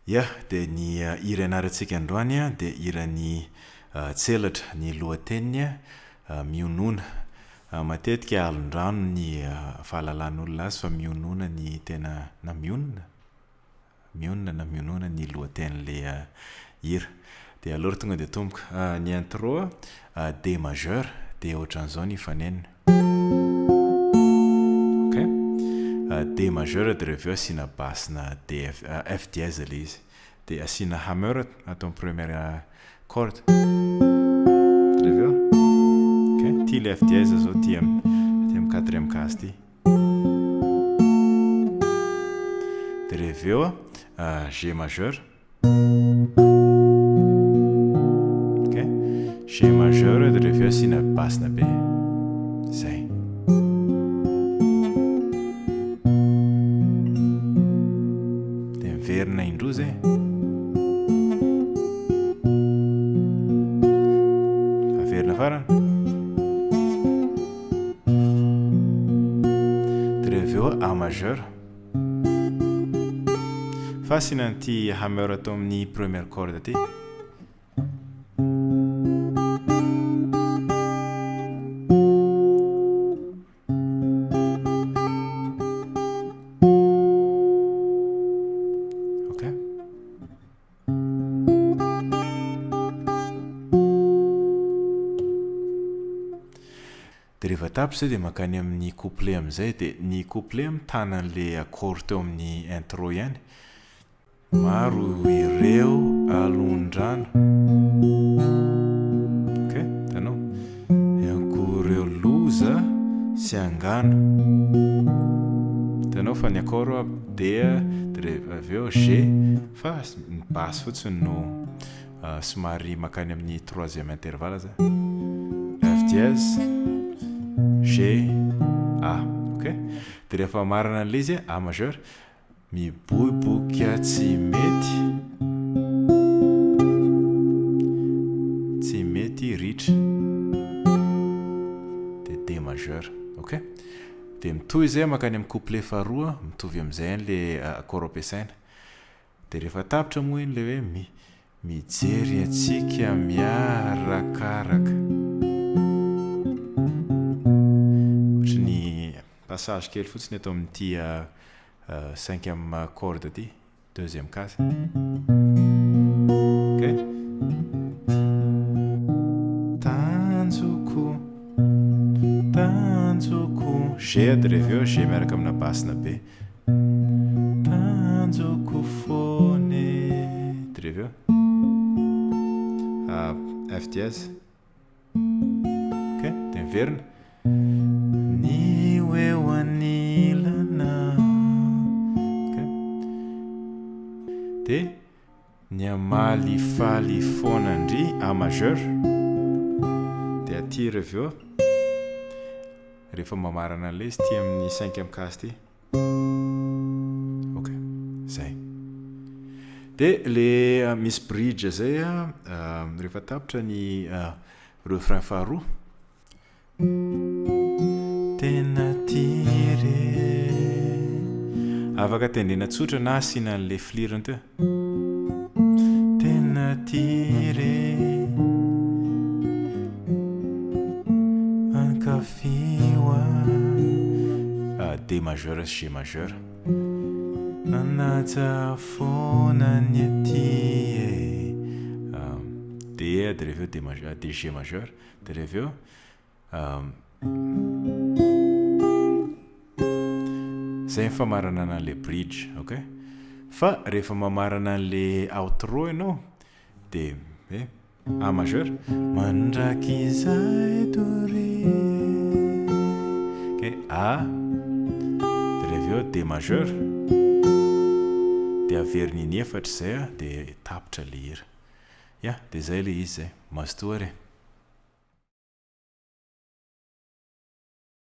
Ya, dia ny hira ianarantsika androany dia hiran'i Tselatra, ny lohateniny Mionona. Matetika alon-drano ny fahalalan'olona azy fa mionona ny tena, na mionona? Mionona na mionona ny lohatenin'ilay hira. Dia aleo ry tonga dia atomboka. Ny intro D majeur dia ohatran'izao ny fanenony. Ok. D majeur dia reveo asiana basse na D F, F dièse ilay izy. Dia asiana hammer atao amin'ny première corde. Reveo. Ok. Ity ilay F dièse izao ity amin'ny quatrième case ity. Dia reveo G majeur. Ok, G majeur dia rehefa eo asiana basse-na B. Izay. Dia miverina indroa izay. Averina farany. Dia rehefa eo A majeur. Fa asiana an'ity hammer atao amin'ny première corde ity. Ok. Dia rehefa tapitra izay dia mankany amin'ny couplet amin'izay, dia ny couplet mitana an'ilay accord teo amin'ny intro ihany. Maro ireo alondrano. Ok, hitanao? Eo koa ireo loza sy angano. Hitanao fa ny accord D, dia rehefa avy eo G, fa ny basse fotsiny no Somary makany amin'ny troisième intervalle zay. F dièse, G, A. Ok? Dia rehefa marina an'ilay izy, A majeur, miboiboika tsy mety, tsy mety ritra. Dia D majeur. Ok? Dia mitohy izay makany amin'ny couplet faharoa, mitovy amin'izay ihany ilay accord ampiasaina. Dia rehefa tapitra moa iny ilay hoe mi, mijery antsika miarakaraka. Ohatry ny passage kely fotsiny eto amin'ity cinquième corde ity, deuxième case. Ok? Tanjoko, tanjoko. G dia rehefa eo G miaraka amina basse-na B. Tanjoko foana e. Dia avy eo F dièse. Ok, dia miverina. Ny ho eo anilana. Ok. Dia ny hamalifaly foana ndry A majeur. Dia aty avy eo. Rehefa mamarana an'ilay izy ity amin'ny cinquième case ity. Ok, zay. Dia le misy bridge zay rehefa tapitra ny refrain faharoa. Tena tia re. Afaka tendrena tsotra na asiana an'ilay filirony teo. Tena tia re. Ankafio ahy. D majeur sy G majeur. Manaja foana ny aty e. D dia rehefa eo D majeur, D G majeur, dia rehefa eo Zay ny famaranana an'ilay bridge, ok? Fa rehefa mamarana an'ilay outro ianao dia hoe A majeur, mandrakizay doria, ok? A, dia rehefa eo D majeur, dia averina inefatra izay dia tapitra ilay hira. Ya, dia izay ilay izy izay. Mazotoa ary e.